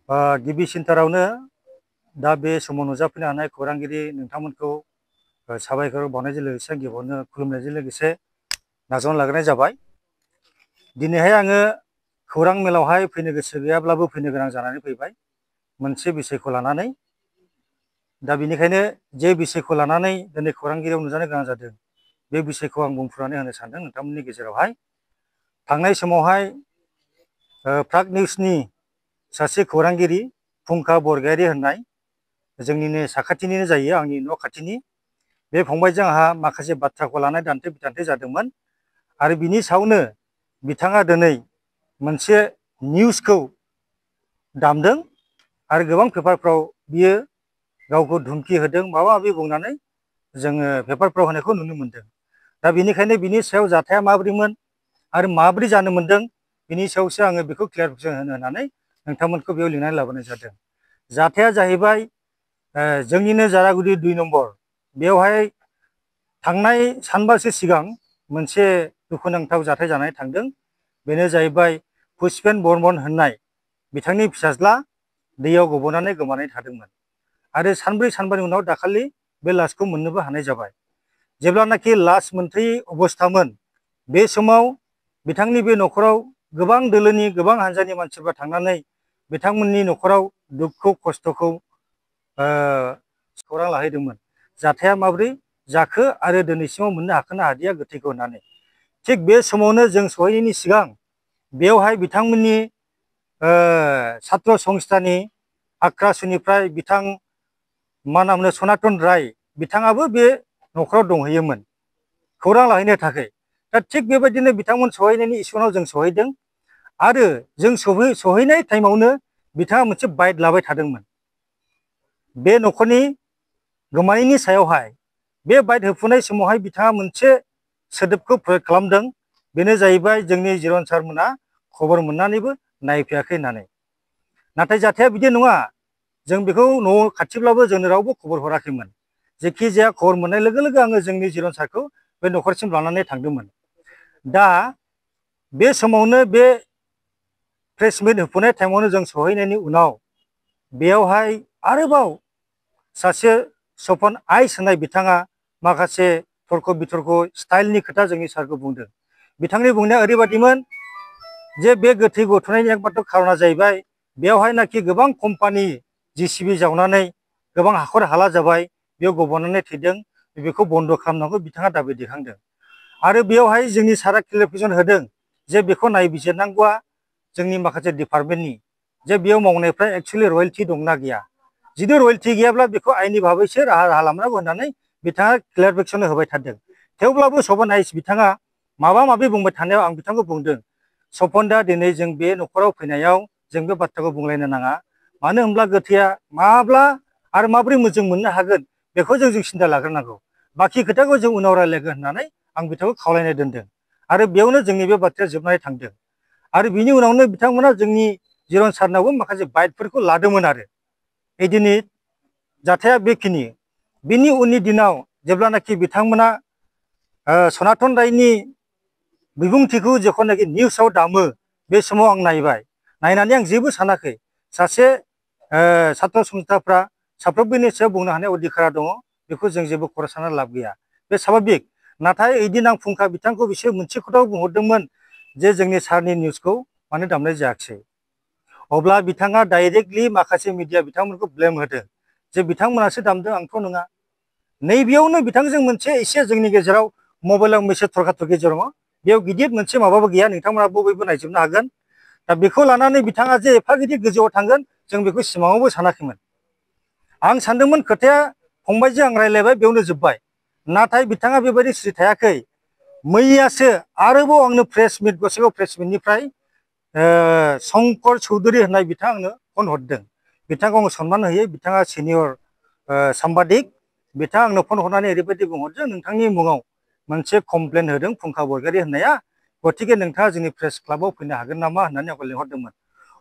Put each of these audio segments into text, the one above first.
गिबिसिनथारावनो दा बे समाव नुजाफैनो हानाय खौरांगिरि नोंथांमोनखौ साबायखर बावनायजों लोगोसे गिबियावनो खुलुमनायजों लोगोसे नाजावना लाग्रोनाय जाबाय। दिनैहाय आङो खौरां मेलावहाय फैनो गोसो गैयाब्लाबो फैनो गोनां जानानै फैबाय मोनसे बिषयखौ लानानै। दा बेनिखायनो जे बिषयखौ लानानै दिनै खौरांगिरियाव नुजानो गोनां जादों बे बिषयखौ आं बुंफुरनानै होनो सानदों नोंथांमोननि गेजेरावहाय। थांनाय समावहाय प्राग निउसनि सासे खौरांगिरि फुंखा बरगयारी होननाय जोंनिनो साखाथिनिनो जायो, आंनि न' खाथिनि बे फंबायजों आंहा माखासे बाथ्राखौ लानाय दान्थे बिदान्थे जादोंमोन आरो बिनि सायावनो बिथाङा दिनै मोनसे निउसखौ दामदों आरो गोबां पेपारफ्राव बियो गावखौ धुमखि होदों, माबा माबि बुंनानै जोङो पेपारफ्राव होनायखौ नुनो मोनदों। दा बेनिखायनो बिनि सायाव जाथाया माबोरैमोन आरो माबोरै जानो मोन्दों बिनि सायावसो आङो बेखौ क्लियारफिकेसन होनो होननानै नोंथांमोनखौ बेयाव लिंनानै लाबोनाय जादों। जाथाया जाहैबाय जोंनिनो जारागुरि 2 नम्बर बेवहाय थांनाय सानबासो सिगां मोनसे दुखुनांथाव जाथाय जानानै थांदों। बेनो जाहैबाय पुष्पेन बर्मन होननाय बिथांनि फिसाज्ला दैयाव गब'नानै गोमानानै थादोंमोन आरो सानब्रै उनाव दाखालि बे लासखौ मोननोबो हानाय जाबाय। जेब्लानाखि लास मोनथ'यै अबस्थामोन बे समाव बिथांनि बे न'खराव गोबां दोलोनि गोबां हान्जानि मानसिफ्रा थांनानै बिथांमोननि न'खराव दुखु खस्थ'खौ खौरां लाहैदोंमोन। जाथाया माबोरै जाखो आरो दिनैसिमाव मोननो हाखोना हादिया गोथैखौ होननानै। थिग बे समावनो जों सहैनायनि सिगां बेवहाय बिथांमोननि सात्र संस्थानि आक्रासुनिफ्राय बिथां मा नाम होनो सनातन राय बिथाङाबो बे न'खराव दंहैयोमोन खौरां लाहैनो थाखाय। दा थिग बेबायदिनो बिथांमोन सहैनायनि इसेनाव जों सहैदों आरो जों सहैनाय टाइमावनो बिथाङा मोनसे बाइट लाबाय थादोंमोन बे न'खरनि गोमानायनि सायावहाय। बे बाइट होफुनाय समावहाय बिथाङा मोनसे सोदोबखौ प्रयोग खालामदों, बेनो जाहैबाय जोंनि जिरन सारमोना खबर मोननानैबो नायफैयाखै होननानै। नाथाय जाथाया बिदि नङा, जों बेखौ न' खाथिब्लाबो जोंनो रावबो खबर हराखैमोन। जेखि जाया खबर मोननाय लोगो लोगो आङो जोंनि जिरन सारखौ बे न'खरसिम लानानै थांदोंमोन। दा बे समावनो बे प्रेस मिट होफुनाय टाइमावनो जों सहैनायनि उनाव बेयावहाय आरोबाव सासे सपन आइस होननाय बिथाङा माखासे तर्क बितर्क स्टाइलनि खोथा जोंनि सारखौ बुंदों। बिथांनि बुंनाया ओरैबायदिमोन जे बे गोथै गथ'नायनि एकमात्र खारना जाहैबाय बेवहायनाखि गोबां कम्पानि JCB जावनानै गोबां हाखर हाला जाबाय, बेयाव गब'नानै थैदों, बेखौ बन्द' खालामनांगौ बिथाङा दाबि दैखांदों। आरो बेयावहाय जोंनि सारा क्लियारिफिकेसन होदों जे बेखौ नायबिजिरनांगौआ जोंनि माखासे डिपार्टमेन्टनि, जे बेयाव मावनायफ्रा एक्सुवेलि रयेल्टि दंना गैया। जुदि रयेल्टि गैयाब्ला बेखौ आइननि भाबैसो राहा लानांगौ होननानै बिथाङा क्लियारिफिकेसन होबाय थादों। थेवब्लाबो सपन आइस बिथाङा माबा माबि बुंबाय थानायाव आं बिथांखौ बुंदों, सपन दा दिनै जों बे न'खराव फैनायाव जों बे बाथ्राखौ बुंलायनो नाङा, मानो होनब्ला गोथैया माब्ला आरो माबोरै जों मोननो हागोन बेखौ जों सिन्था लाग्रोनांगौ। बाखि खोथाखौ जों उनाव रायज्लायगोन होननानै आं बिथांखौ खावलायनाय दोनदों आरो बेयावनो जोंनि बे बाथ्राया जोबनानै थांदों। आरो बिनि उनावनो बिथांमोना जोंनि जिरन सारनावबो माखासे बाइटफोरखौ लादोंमोन आरो बिदिनो जाथाया बेखिनि। बिनि उननि दिनाव जेब्लानाखि बिथांमोना सनातन रायनि बिबुंथिखौ जेखौनाखि निउसाव दामो बे समाव आं नायबाय, नायनानै आं जेबो सानाखै। सासे सात्र संस्थाफ्रा साफ्रोमबोनि सायाव बुंनो हानाय अधिकार दङ, बेखौ जों जेबो खर' सानना लाब गैया, बे स्वाभाबिक। नाथाय ओइदिन आं फुंखा बिथांखौ बिसोर मोनसे खोथाखौ बुंहरदोंमोन जे जोंनि सारनि निउसखौ मानो दामनाय जायाखिसै। अब्ला बिथाङा डाइरेक्टलि माखासे मिडिया बिथांमोनखौ ब्लेम होदों जे बिथांमोनासो दामदों, आंथ' नङा। नैबेयावनो बिथांजों मोनसे एसे जोंनि गेजेराव मबाइलाव मेसेज थरखा-थरखि दङ, बेयाव गिदिर मोनसे माबाबो गैया, नोंथांमोना बयबो नायजोबनो हागोन। दा बेखौ लानानै बिथाङा जे एफा गिदिर गोजौआव थांगोन जों बेखौ सिमाङावबो सानाखैमोन। आं सानदोंमोन खोथाया फंबायजों आं रायज्लायबाय बेयावनो जोब्बाय, नाथाय बिथाङा बेबायदि सिरि थायाखै। मैयासो आरोबाव आंनो प्रेस मिट गसाइगाव प्रेस मिटनिफ्राय शंकर चौधुरी होननाय बिथाङा आंनो फन हरदों। बिथांखौ आं सनमान होयो, बिथाङा सिनियर साम्बादिक। बिथाङा आंनो फन हरनानै ओरैबायदि बुंहरदों, नोंथांनि मुङाव मोनसे कमप्लेन होदों फुंखा बरगयारी होननाया, गतिके नोंथाङा जोंनि प्रेस क्लाबाव फैनो हागोन नामा होननानै आंखौ लिंहरदोंमोन।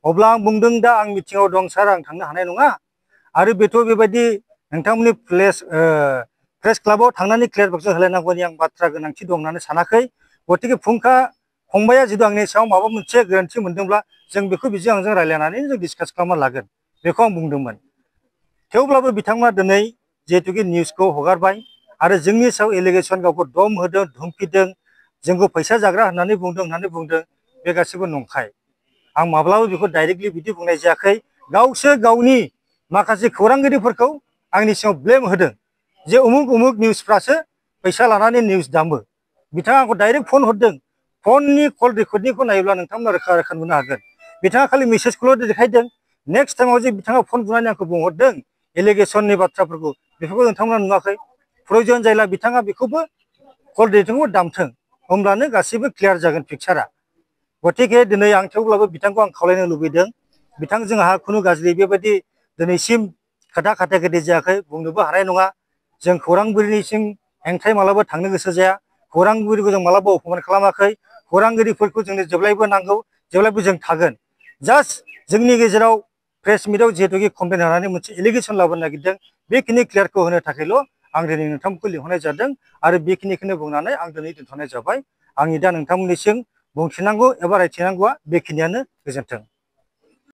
अब्ला आं बुंदों दा आं मिटिङाव दं सार, आं थांनो हानाय नङा। आरो बेथ' बेबायदि नोंथांमोननि प्रेस क्लाबाव थांनानै क्लियारिफिकेसन होलायनांगौनि आं बाथ्रा गोनांथि दं होननानै सानाखै। गतिके फुंखा फंबाया जुदि आंनि सायाव माबा मोनसे गोरोन्थि मोनदोंब्ला जों बेखौ बिजों आंजों रायज्लायनानै जों डिसकास खालामना लागोन। बेखौ आं बुंदोंमोन। थेवब्लाबो बिथांमोना दिनै जिहेतुके निउसखौ हगारबाय आरो जोंनि सायाव एलिगेसन गावखौ दम होदों, धमखिदों, जोंखौ फैसा जाग्रा होननानै बुंदों बे गासैबो नंखाय। आं माब्लाबा बेखौ डाइरेक्टलि बिदि बुंनाय जायाखै। गावसो गावनि माखासे खौरांगिरिफोरखौ आंनि सिगाङाव ब्लेम होदों जे उमुक उमुक निउसफ्रासो फैसा लानानै निउस दामो। बिथाङा आंखौ डाइरेक्ट फन हरदों। फननि कल रेकर्डिंखौ नायोब्ला नोंथांमोना रोखा रोखा नुनो हागोन। बिथाङा खालि मेसेजखौल' देखायदों। नेक्स्ट टाइमाव जे बिथाङा फन बुनानै आंखौ बुंहरदों एलिगेसननि बाथ्राफोरखौ, बेफोरखौ नोंथांमोना नुवाखै। प्रयजन जायोब्ला बिथाङा बेखौबो कल रेकर्डिंखौ दामथों, होमब्लानो गासैबो क्लियार जागोन पिक्सारा। गतिके दिनै आं थेवब्लाबो बिथांखौ आं खावलायनो लुबैदों, बिथां जोंहा खुनु गाज्रि बेबायदि दिनैसिम खोथा खाथाखोथि जायाखै, बुंनोबो हानाय नङा। जों खौरांगिरिनिसिम हेंथायै मालाबा थांनो गोसो जाया। खौरांगिरिखौ जों मालाबा अपमान खालामाखै। खौरांगिरिफोरखौ जोंनो जेब्लायबो नांगौ, जेब्लायबो जों थागोन। जास्ट जोंनि गेजेराव प्रेस मिटआव जिहेतुके कमप्लेन होनानै मोनसे एलिगेसन लाबोनो नागिरदों, बेखिनि क्लियारखौ होनो थाखायल' आं दिनै नोंथांमोनखौ लिंहरनाय जादों आरो बेखिनिखौनो बुंनानै आं दिनै दोनथ'नाय जाबाय। आंनि दा नोंथांमोननिसिम बुंथिनांगौ एबा रायथिनांगौआ बेखिनियानो। गोजोन्थों।